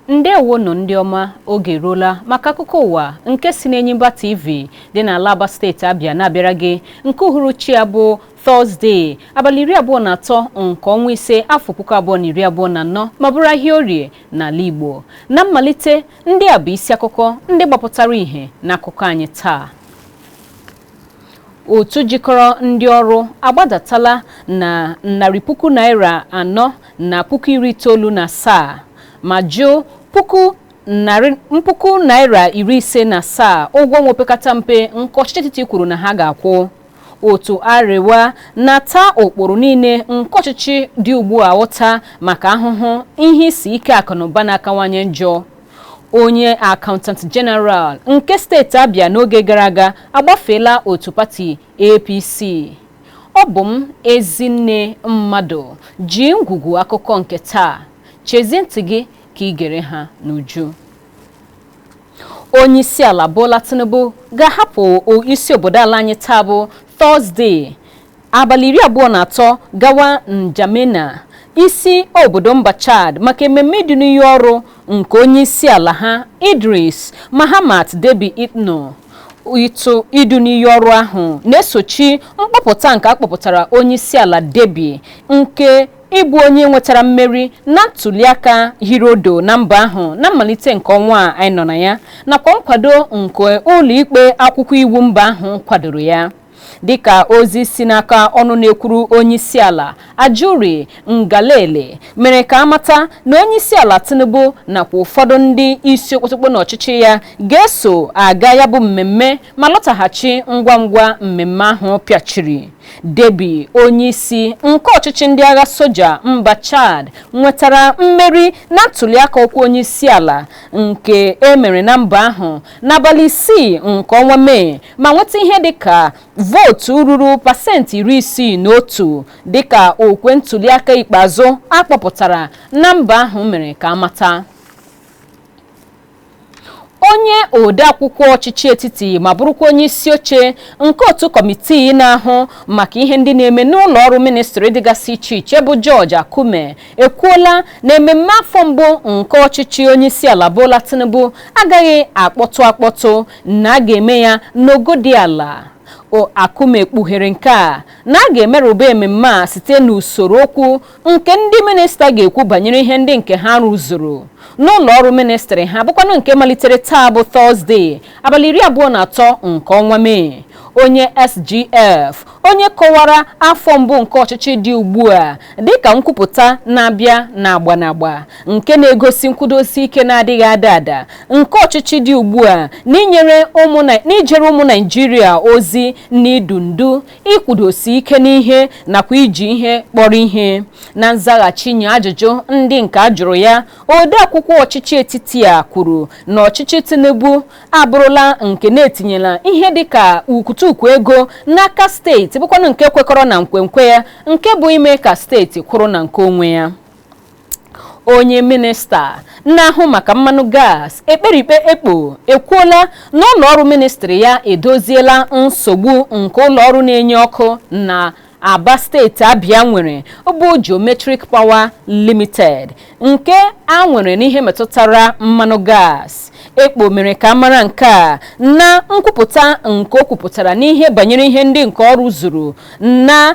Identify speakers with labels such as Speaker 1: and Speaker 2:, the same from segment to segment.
Speaker 1: Ndewonụ ndị ọma, oge eruola maka akụkọ ụwa nke si n'Enyimba TV dị n'ala Aba, steeti Abịa, na-abịara gị nke uhuruchi a bụ Tọzdee, abalị 23 nke ọnwa 5, afọ 2024, ma bụrụ ahịa Orie n'ala Igbo. Na mmalite, ndị a bụ isi akụkọ ndị gbapụtara ìhè n'akụkọ anyị taa. Otu jikọrọ ndị ọrụ agbadatala na ₦497,000 ma jụ ₦57,000 ụgwọ ọnwa opekata mpe nke ọchịchị etiti kwuru na ha ga-akwụ. Otu Arewa na-ata ụkpụrụ niile nke ọchịchị dị ugbu a ụta maka ahụhụ ihe isi ike akụnụba na-akawanye njọ. Onye Accountant General nke steeti Abịa n'oge gara aga agbafeela otu pati APC. Ọ bụ m, Ezinne Mmadụ, ji ngwugwu akụkọ nke taa. Chezie ntị gị ka ị gere ha n'uju. Onye isi ala Bola Tinubu ga-ahapụ isi obodo ala anyị taa bụ Tọzdee, abalị 23, gawa N'Djamena, isi obodo mba Chad, maka ememme idu n'iyi ọrụ nke onye isi ala ha, Idris Mahamat Deby Itno. Ịtụ idu n'iyi ọrụ ahụ na-esochi mkpọpụta nke akpọpụtara onye isi ala Deby nke ịbụ onye nwetara mmeri na ntuliaka hirodo na mba ahụ na mmalite nke ọnwa a anyị nọ na ya, nakwa nkwado nke ụlọikpe akwụkwọ iwu mba ahụ kwadoro ya. Dịka ozi si n'aka ọnụ na-ekwuru onyeisiala Ajuri Ngalale mere ka amata na onyeisiala Tinubu nakwa ụfọdụ ndị isi okpotokpo n'ọchịchị ya ga-eso aga ya bụ mmemme ma lọtaghachi ngwa ngwa mmemme ahụ pịachiri. Deby, onyeisi nke ọchịchị ndị agha soja mba Chad, nwetara mmeri na ntuliaka ọkwa onyeisiala nke e mere na mba ahụ n'abalị 6 nke ọnwa Mee, ma nweta ihe dịka vootu ruru 61%, dịka okwe ntuliaka ikpeazụ akpọpụtara na mba ahụ mere ka amata. Onye odeakwụkwọ ọchịchị etiti ma bụrụkwa onye isi oche nke otu kọmitii na-ahụ maka ihe ndị na-eme n'ụlọ ọrụ ministri dịgasị iche iche, bụ George Akume, ekwuola na ememme afọ mbụ nke ọchịchị onyeisiala Bola Tinubu agaghị akpọtụ akpọtụ, na a ga-eme ya n'ogo dị ala. Akume kpughere nke a na a ga-emerụba ememme a site n'usoro okwu nke ndị minista ga-ekwu banyere ihe ndị nke ha rụzuru n'ụlọ ọrụ ministri ha, bụkwanụ nke malitere taa bụ Tọzdee, abalị 23 nke ọnwa Mee. Onye SGF, onye kọwara afọ mbụ nke ọchịchị dị ugbu a dịka nkwupụta na-abịa n'agba n'agba nke na-egosi nkwudosi ike na-adịghị ada ada nke ọchịchị dị ugbu a n'ijere ụmụ Naijiria ozi na idu ndu, ịkwụdosi ike n'ihe nakwa iji ihe kpọrọ ihe. Na nzaghachi nye ajụjụ ndị nke a jụrụ ya, odeakwụkwọ ọchịchị etiti a kwuru na ọchịchị Tinubu abụrụla nke na-etinyela ihe dịka ukwutukwu ego n'aka steeti, bụkwanụ nke kwekọrọ na nkwenkwe ya nke bụ ime ka steeti kwụrụ na nke onwe ya. Onye minista na-ahụ maka mmanụ gas, Ekperikpe Ekpo, ekwuola na ụlọ ọrụ ministri ya edoziela nsogbu nke ụlọ ọrụ na-enye ọkụ na Aba, steeti Abịa, nwere, bụ Geometric Power Limited, nke a nwere n'ihe metụtara mmanụ gas. Ekpo mere ka mara nke a na nkwupụta nke o kwupụtara n'ihe banyere ihe ndị nke ọrụ zuru na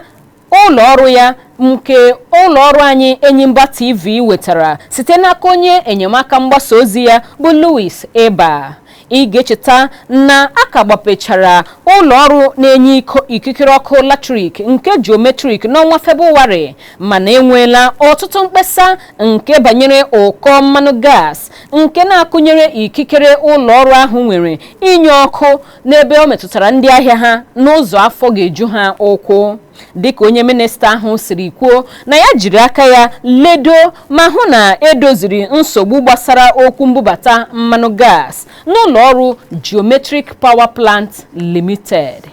Speaker 1: ụlọ ọrụ ya, nke ụlọ ọrụ anyị Enyimba TV wetara site n'aka onye enyemaka mgbasa ozi ya bụ Louis Eba. Ị ga-echeta na a ka gbapechara ụlọ ọrụ na-enye ikikere ọkụ latrik nke Geometric n'ọnwa Febụwarị, mana enweela ọtụtụ mkpesa nke banyere ụkọ mmanụ gas nke na-akụnyere ikikere ụlọ ọrụ ahụ nwere inye ọkụ n'ebe ọ metụtara ndị ahịa ha n'ụzọ afọ ga-eju ha ụkwụ. Dịka onye minista ahụ siri kwuo, na ya jiri aka ya ledo ma hụ na edoziri nsogbu gbasara okwu mbubata mmanụ gas n'ụlọ ọrụ Geometric Power Plant Limited.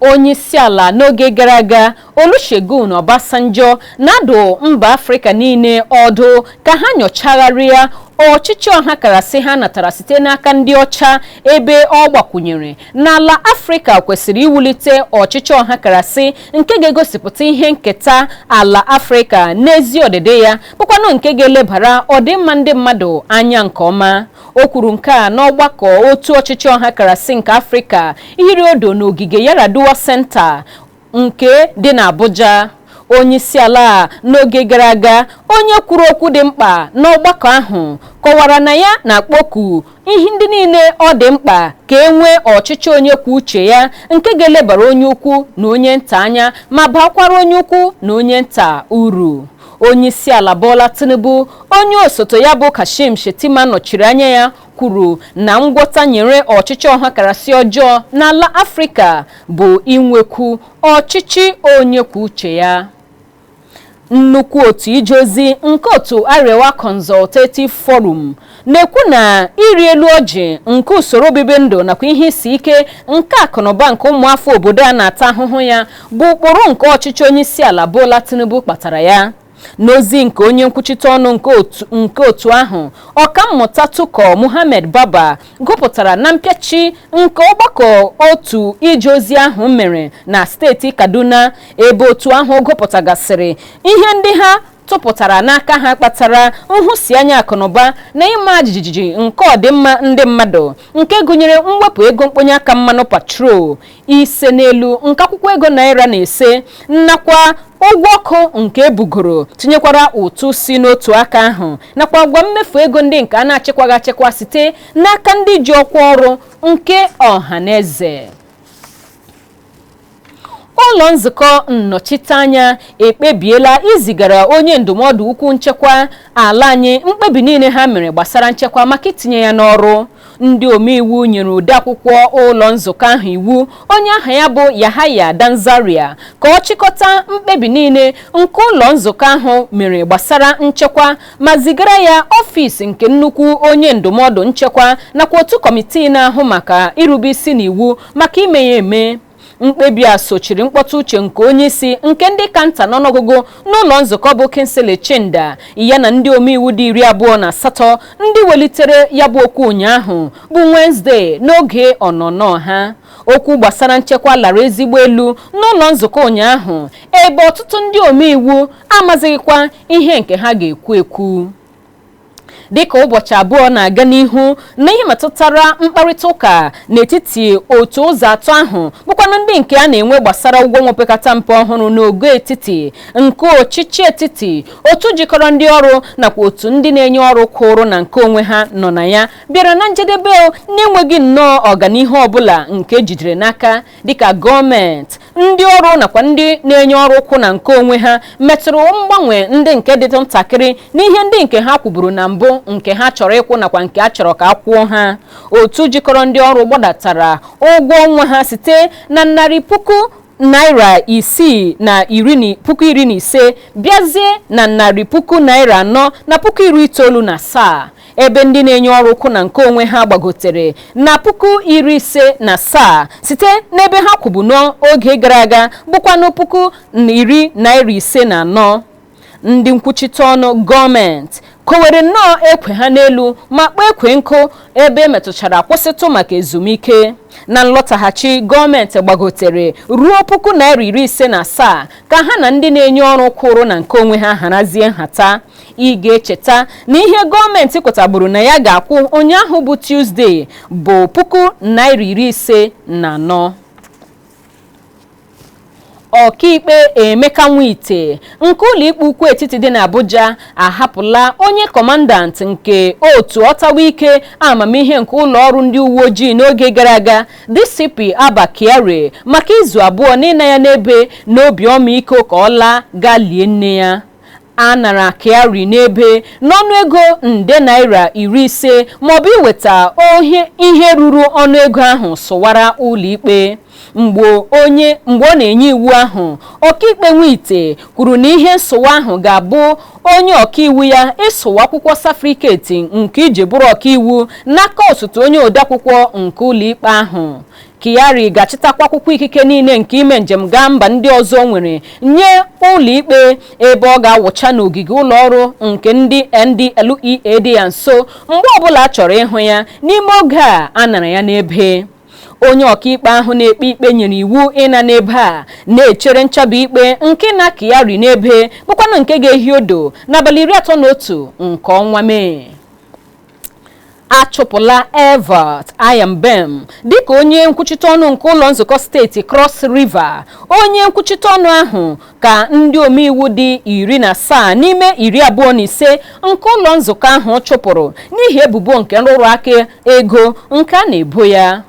Speaker 1: Onye isi ala n'oge gara aga, Olusegun Obasanjo na-adụ mba Afrịka niile ọdụ ka ha nyochagharịa ọchịchị ọhakarasị ha natara site n'aka ndị ọcha, ebe ọ gbakwunyere n'ala Afrịka kwesịrị iwulite ọchịchị ọhakarasị nke ga-egosipụta ihe nketa ala Afrịka n'ezi ọdịdị ya, bụkwanụ nke ga-elebara ọdịmma ndị mmadụ anya nke ọma. O kwuru nke a n'ọgbakọ otu ọchịchị ọhakarasị nke Afrịka hiri odo n'ogige Yar'Adua Center nke dị n'Abuja. Onyeisiala n'oge gara aga, onye kwuru okwu dị mkpa n'ọgbakọ ahụ, kọwara na ya na-akpọku ihe ndị niile ọ dị mkpa ka e nwee ọchịchị onye kwuo uche ya nke ga-elebara onye ukwu na onye nta anya ma bakwara onye ukwu na onye nta uru. Onyeisiala Bola Tinubu, onye osote ya bụ Kashim Shettima nọchiri anya ya, kwuru na ngwọta nyere ọchịchị ọhakarasị ọjọọ n'ala Afrịka bụ inwekwu ọchịchị onye kwuo uche ya. Nnukwu otu ije ozi nke otu Arewa Consultative Forum na-ekwu na ịrị elu ọjị nke usoro obibi ndụ nakwa ihe isi ike nke akụnụba nke ụmụafọ obodo a na-ata ahụhụ ya bụ ụkpụrụ nke ọchịchị onyeisiala Bola Tinubu kpatara ya. N'ozi nke onye nkwuchite ọnụ nke otu ahụ, Ọkammụta Tukur Muhammed Baba, gụpụtara na mpịachi nke ọgbakọ otu ije ozi ahụ mere na steeti Kaduna, ebe otu ahụ gụpụtagasịrị ihe ndị ha tụpụtara n'aka ha kpatara nhụsianya akụnụba na ịma jijiji nke ọdịmma ndị mmadụ, nke gụnyere mwepụ ego mkponye aka mmanụ patrol, ise n'elu nke akwụkwọ ego naira na-ese, nakwa ụgwọ ọkụ nke ebugoro, tinyekwara ụtụ si n'otu aka ahụ, nakwa agwa mmefu ego ndị nke a na-achịkwaghị achịkwa site n'aka ndị ji ọkwa ọrụ nke ọha na eze. Ụlọ nzukọ nnọchiteanya ekpebiela izigara onye ndụmọdụ ukwu nchekwa ala anyị mkpebi niile ha mere gbasara nchekwa maka itinye ya n'ọrụ. Ndị omeiwu nyere odeakwụkwọ ụlọ nzukọ ahụ iwu, onye aha ya bụ Yahaya Danzaria, ka ọ chịkọta mkpebi niile nke ụlọ nzukọ ahụ mere gbasara nchekwa ma zigara ya ọfịs nke nnukwu onye ndụmọdụ nchekwa nakwa otu kọmitii na-ahụ maka irube isi n'iwu maka ime ya eme. Mkpebi a sochiri mkpọtụ uche nke onye isi nke ndị ka nta n'ọnụọgụgụ n'ụlọ nzukọ bụ Kingsley Chinda, ya na ndị omeiwu dị 28 ndị welitere ya bụ okwu ụnyaahụ bụ Wenezdee n'oge ọnọnọ ha. Okwu gbasara nchekwa lara ezigbo elu n'ụlọ nzukọ ụnyaahụ, ebe ọtụtụ ndị omeiwu amazighịkwa ihe nke ha ga-ekwu ekwu. Dịka ụbọchị 2 na-aga n'ihu na ihe metụtara mkparịta ụka n'etiti otu ụzọ atọ ahụ, bụkwanụ ndị nke a na-enwe gbasara ụgwọ nwepekata mpe ọhụrụ n'ogo etiti nke ọchịchị etiti, otu jikọrọ ndị ọrụ nakwa otu ndị na-enye ọrụ kwụrụ na nke onwe ha nọ na ya, bịara na njedebe na-enweghị nnọọ ọganihu ọbụla nke ejidere n'aka, dịka gọọmenti, ndị ọrụ nakwa ndị na-enye ọrụ kwụ na nke onwe ha metụrụ mgbanwe ndị nke dịtụ ntakịrị n'ihe ndị nke ha kwuburu na mbụ nke ha chọrọ ịkwụ nakwa nke a chọrọ ka a kwụọ ha. Otu jikọrọ ndị ọrụ gbadatarara ụgwọ ọnwa ha site na narị puku naira isii na iri puku iri na ise bịazie na narị puku naira anọ na puku iri itoolu na asaa, ebe ndị na-enye ọrụ kwụ na nke onwe ha gbagotere na puku iri ise na asaa site n'ebe ha kwụbu n'oge gara aga, bụkwanụ puku iri naira ise na anọ. Ndị nkwuchite ọnụ gọọmenti kowere nnọọ ekwe ha n'elu ma kpọọ ekwe nkụ ebe emetụchara kwụsịtụ maka ezumike. Na nlọtaghachi, gọọmenti gbagotere ruo puku naira iri ise na asaa ka ha na ndị na-enye ọrụ kwụrụ na nke onwe ha harazie nhata. Ị ga-echeta na ihe gọọmenti kwetagburu na ya ga-akwụ ụnyaahụ bụ Tuzdee bụ puku naira iri ise na anọ. Ọkaikpe Emeka Nwite nke ụlọikpe ukwu etiti dị n'Abuja ahapụla onye kọmandant nke otu ọtawa ike amamihe nke ụlọ ọrụ ndị uwe ojii n'oge gara aga, DCP Abba Kyari, maka izu 2 n'ịna ya n'ebe n'obi ọmịiko ka ọ laa gaa lie nne ya. A nara Kyari n'ebe n'ọnụego nde naira iri ise maọbụ iweta ihe ruru ọnụego ahụ sụwara ụlọikpe. Mgbe ọ na-enye iwu ahụ, ọkaikpe Nwite kwuru na ihe nsụwa ahụ ga-abụ onye ọkaiwu ya ịsụwa akwụkwọ safriketi nke iji bụrụ ọkaiwu n'aka osote onye odeakwụkwọ nke ụlọikpe ahụ. Kyari ga-achịtakwa akwụkwọ ikike niile nke ime njem gaa mba ndị ọzọ nwere nye ụlọikpe, ebe ọ ga-awụcha n'ogige ụlọ ọrụ nke ndị NDLEA dị ya nso mgbe ọbụla a chọrọ ịhụ ya n'ime oge a a nara ya n'ebe. Onye ọkaikpe ahụ na-ekpe ikpe nyere iwu ịna n'ebe a na-echere nchabi ikpe nke na Kyari n'ebe, bụkwanụ nke ga-ehi odo n'abalị 31 nke ọnwa Mee. Achụpụla Elvert Ayambem dịka onye nkwuchite ọnụ nke ụlọ nzukọ steeti Cross River. Onye nkwuchite ọnụ ahụ ka ndị omeiwu dị 17 n'ime 25 nke ụlọ nzukọ ahụ chụpụrụ n'ihi ebubo nke nrụrụ aka ego nke a na-ebo ya.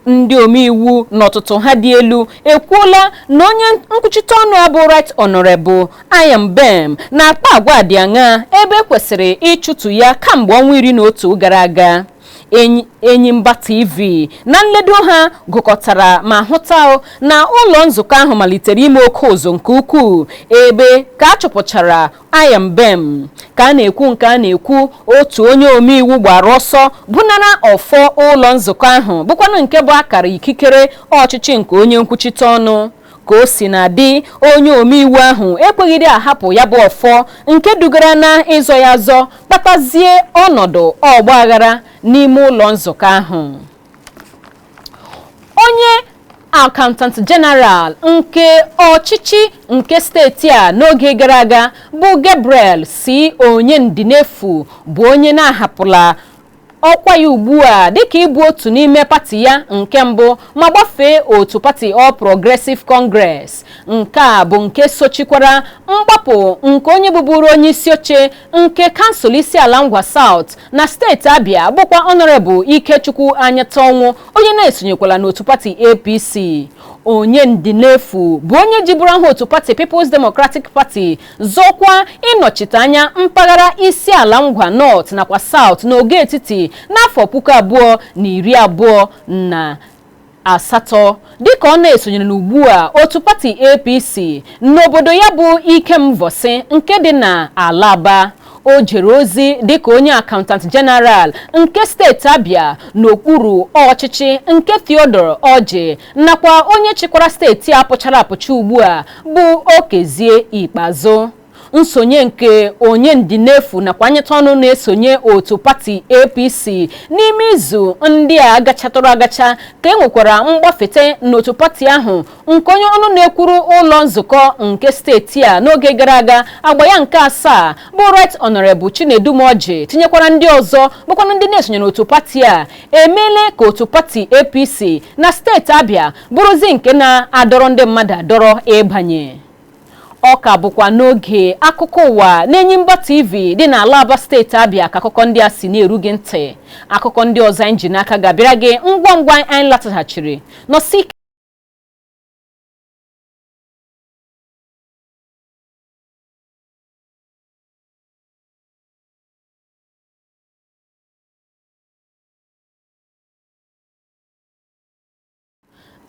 Speaker 1: Ndị omeiwu n'ọtụtụ ha dị elu ekwuola na onye nkwuchite ọnụ abụ Right Honorable Ayambem na-akpa agwa dị aṅaa, ebe kwesịrị ịchụtụ ya kamgbe ọnwa 11 gara aga. Enyimba TV na nledo ha gụkọtara ma hụta na ụlọ nzukọ ahụ malitere ime oke ụzụ nke ukwuu ebe ka a chụpụchara Ayambem. Ka a na-ekwu nke a na-ekwu, otu onye omeiwu gbara ọsọ bunara ọfọ ụlọ nzukọ ahụ, bụkwanụ nke bụ akara ikikere ọchịchị nke onye nkwuchite ọnụ. Ka o si na dị, onye omeiwu ahụ ekweghịrị ahapụ ya bụ ọfọ, nke dugara na ịzọ ya azọ, kpatazie ọnọdụ ọgba aghara n'ime ụlọ nzukọ ahụ. Onye Accountant General nke ọchịchị nke steeti a n'oge gara aga bụ Gabriel C. Onyendinefu bụ onye na-ahapụla ọkwa ya ugbu a dịka ịbụ otu n'ime pati ya nke mbụ ma gbafee otu pati All Progressive Congress. Nke a bụ nke sochikwara mgbapụ nke onye bụburu onye isi oche nke kansụl isi ala Ngwa South na steeti Abia, bụkwa Honorable Ikechukwu Anyatanwụ, onye na-esonyekwala n'otu pati APC. Onyendinefu bụ onye jiburu aha otu pati People's Democratic Party zọkwa ịnọchite anya mpaghara isi ala Ngwa North nakwa South n'ogo etiti n'afọ 2028, dịka ọ na-esonyere n'ugbu a otu pati APC n'obodo ya bụ Ikemvosi nke dị na Alaba. O jere ozi dịka onye Accountant General nke steeti Abia n'okpuru ọchịchị nke Theodore Orji nakwa onye chịkwara steeti a pụchara apụcha ugbu a bụ Okezie Ikpeazụ. Nsonye nke Onyendinefu nakwa anyịta ọnụ na-esonye otu pati APC n'ime izu ndị a gachatụrụ agacha ka e nwekwara mgbafete n'otu pati ahụ nke onye ọnụ na-ekwuru ụlọ nzukọ nke steeti a n'oge gara aga, agba ya nke asaa, bụ Right Honorable Chinedu Orji, tinyekwara ndị ọzọ bụkwanụ ndị na-esonye n'otu pati a, emeela ka otu pati APC na steeti Abia bụrụzi nke na-adọrọ ndị mmadụ adọrọ ịbanye. Ọ ka bụkwa n'oge akụkọ ụwa n'Enyimba TV dị n'ala Aba, steeti Abia, ka akụkọ ndị a si na-eru gị ntị. Akụkọ ndị ọzọ anyị ji n'aka ga-abịara gị ngwa ngwa anyị lataghachiri. Nọsi ike.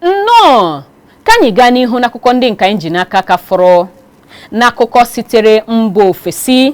Speaker 1: Nnọọ, ka anyị gaa n'ihu n'akụkọ ndị nke anyị ji n'aka ka fọrọ. N'akụkọ sitere mba ofesi,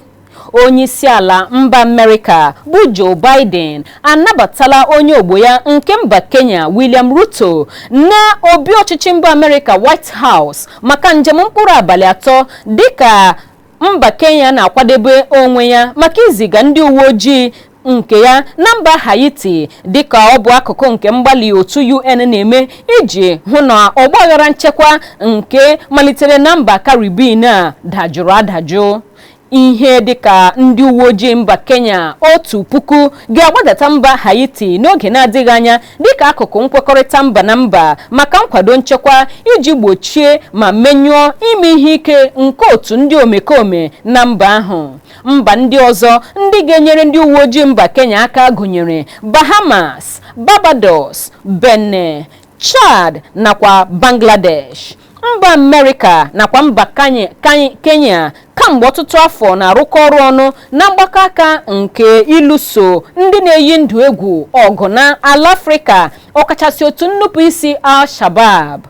Speaker 1: onye isi ala mba Amerịka bụ Joe Biden anabatala onye ogbo ya nke mba Kenya, William Ruto, na obi ọchịchị mba Amerịka, White House, maka njem mkpụrụ abalị 3, dịka mba Kenya na-akwadebe onwe ya maka iziga ndị uwe ojii nke ya na mba Haiti, dịka ọ bụ akụkụ nke mgbalị otu UN na-eme iji hụ na ọgbaghara nchekwa nke malitere na mba Caribbean a dajụrụ adajụ. Ihe dịka ndị uwe ojii mba Kenya 1000 ga-agbadata mba Haiti n'oge na-adịghị anya, dịka akụkụ nkwekọrịta mba na mba maka nkwado nchekwa iji gbochie ma menyụọ ime ihe ike nke otu ndị omekome na mba ahụ. Mba ndị ọzọ ndị ga-enyere ndị uwe ojii mba Kenya aka gụnyere Bahamas, Barbados, Benin, Chad nakwa Bangladesh. Mba Amerịka nakwa mba Kenya kamgbe ọtụtụ afọ na-arụkọ ọrụ ọnụ na mgbakọ aka nke ịlụso ndị na-eyi ndụ egwu ọgụ na ala Afrịka, ọkachasị otu nnupụ isi Al-Shabab.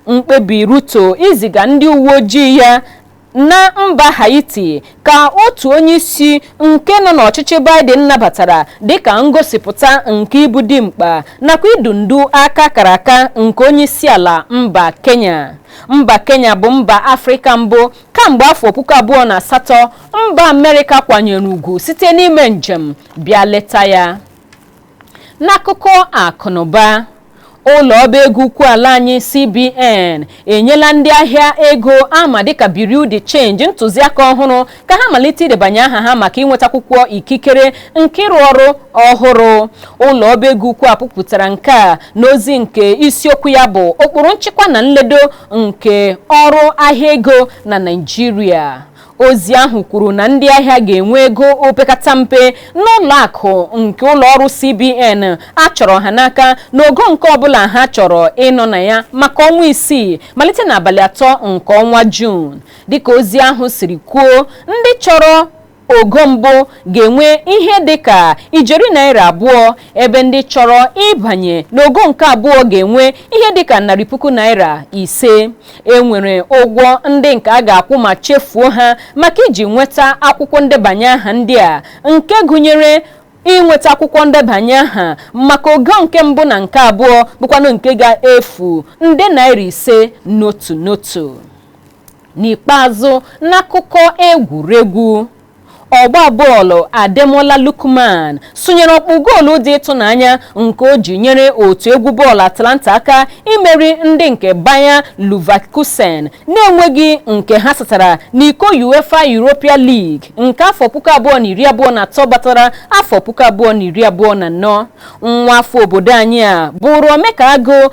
Speaker 1: Mkpebi Ruto iziga ndị uwe ojii ya Na mba Haiti ka otu onye isi nke nọ n'ọchịchị Biden nabatara dịka ngosipụta nke ibu dimkpa nakwa idu ndu aka kara aka nke onye isi ala mba Kenya. Mba Kenya bụ mba Afrịka mbụ kamgbe afọ 2008 mba Amerịka kwanyere ugwu site n'ime njem bịa leta ya. N'akụkọ akụnụba, ụlọ ọba ego ukwu ala anyị CBN enyela ndị ahịa ego ama dịka Bureau de Change ntụziaka ọhụrụ ka ha malite idebanye aha ha maka inweta akwụkwọ ikikere nke ịrụ ọrụ ọhụrụ. Ụlọ ọba ego ukwu a pụpụtara nke a n'ozi nke isiokwu ya bụ ụkpụrụ nchịkwa na nledo nke ọrụ ahịa ego na Naịjirịa. Ozi ahụ kwuru na ndị ahịa ga-enwe ego opekata mpe n'ụlọ akụ nke ụlọ ọrụ CBN a chọrọ ha n'aka n'ogo nke ọbụla ha chọrọ ịnọ na ya maka ọnwa 6 malite n'abalị 3 nke ọnwa Juun. Dịka ozi ahụ siri kwuo, ndị chọrọ ogo mbụ ga-enwe ihe dịka ijeri naira 2, ebe ndị chọrọ ịbanye n'ogo nke abụọ ga-enwe ihe dịka narị puku naira 5. E nwere ụgwọ ndị nke a ga-akwụ ma chefuo ha maka iji nweta akwụkwọ ndebanye aha ndị a, nke gụnyere inweta akwụkwọ ndebanye aha maka ogo nke mbụ na nke abụọ bụkwanụ nke ga-efu nde naira 5 n'otu n'otu. N'ikpeazụ, n'akụkọ egwuregwu, ọgba bọọlụ Ademola Lookman sụnyere ọkpụ goolu dị ịtụnanya nke o ji nyere otu egwu bọọlụ Atalanta aka imeri ndị nke Bayer Leverkusen na-enweghị nke ha satara n'iko UEFA Europa League nke afọ 2023 batara afọ 2024. Nwa afọ obodo anyị a bụrụ omekaagụ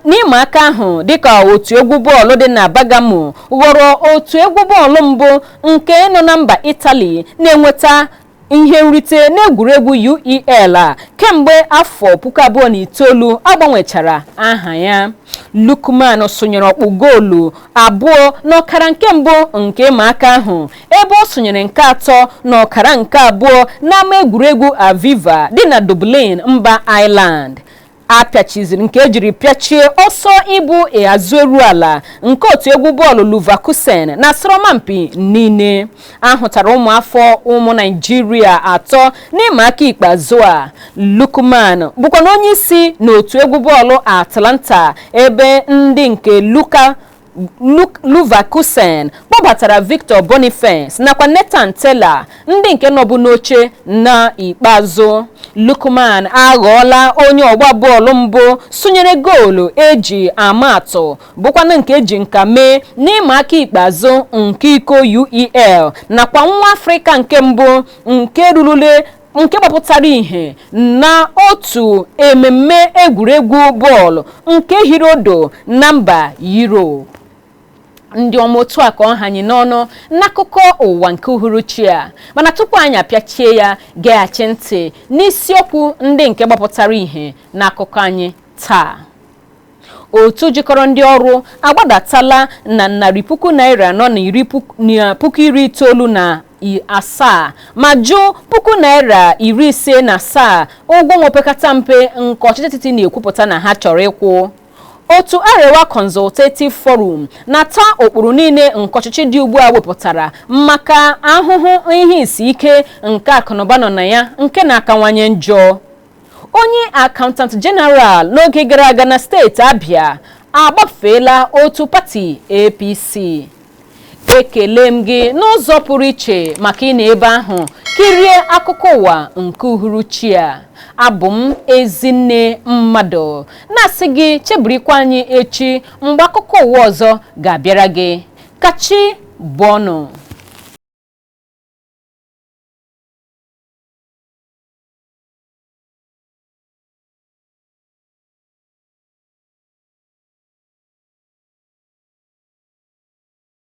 Speaker 1: n'ịma aka ahụ dịka otu egwu bọọlụ dị na Bergamo ghọrọ otu egwu bọọlụ mbụ nke nọ na mba Italy na-enweta ihe nrite n'egwuregwu UEL a kemgbe afọ 2009 agbanwechara aha ya. Lookman sonyere ọkpụ goolu 2 n'ọkara nke mbụ nke ịma aka ahụ, ebe ọ sonyere nke atọ n'ọkara nke abụọ n'ama egwuregwu Aviva dị na Dublin, mba Ireland. A pịachiziri nke ejiri pịachie ọsọ ịbụ azụ eru ala nke otu egwu bọọlụ Leverkusen na asọrọmpi niile. Ahụtara ụmụafọ ụmụ Naịjirịa 3 n'ịma aka ikpeazụ a. Lookman bụkwa na onye isi n'otu egwu bọọlụ Atalanta, ebe ndị nke Leverkusen kpọbatara Victor Boniface nakwa Nathan Tella, ndị nke nọbụ n'oche na ikpeazụ. Lookman aghọọla onye ọgba bọọlụ mbụ sụnyere goolu eji ama atụ bụkwanụ nke eji nka mee n'ịma aka ikpeazụ nke iko UEL nakwa nwa Afrịka nke mbụ nke rurule nke gbapụtara ihe na otu ememme egwuregwu bọọlụ nke hiri odo na mba Europe. Ndị ọma, otu a ka ọ hanye n'ọnụ n'akụkọ ụwa nke uhuruchi a. Mana tupu anyị apịachie ya, geghachi ntị n'isiokwu ndị nke gbapụtara ihe n'akụkọ anyị taa. Otu jikọrọ ndị ọrụ agbadatala na narị puku naira 4 na iri puku 97 ma jụ puku naira 57 ụgwọ nwopekata mpe nke ọchịchị etiti na-ekwupụta na ha chọrọ ịkwụ. Otu Arewa Consultative Forum na-ata ụkpụrụ niile nke ọchịchị dị ugbu a wepụtara maka ahụhụ ihe isi ike nke akụnụba nọ na ya nke na-akawanye njọ. Onye Accountant General n'oge gara aga na steeti Abia agbafeela otu pati APC. Ekele m gị n'ụzọ pụrụ iche maka ị na ebe ahụ kirie akụkọ ụwa nke uhuruchi a. Abụ m Ezinne Mmadụ, na-asị gị chebirikwa anyị echi mgbe akụkọ ụwa ọzọ ga-abịara gị. Kachi bụọnụ.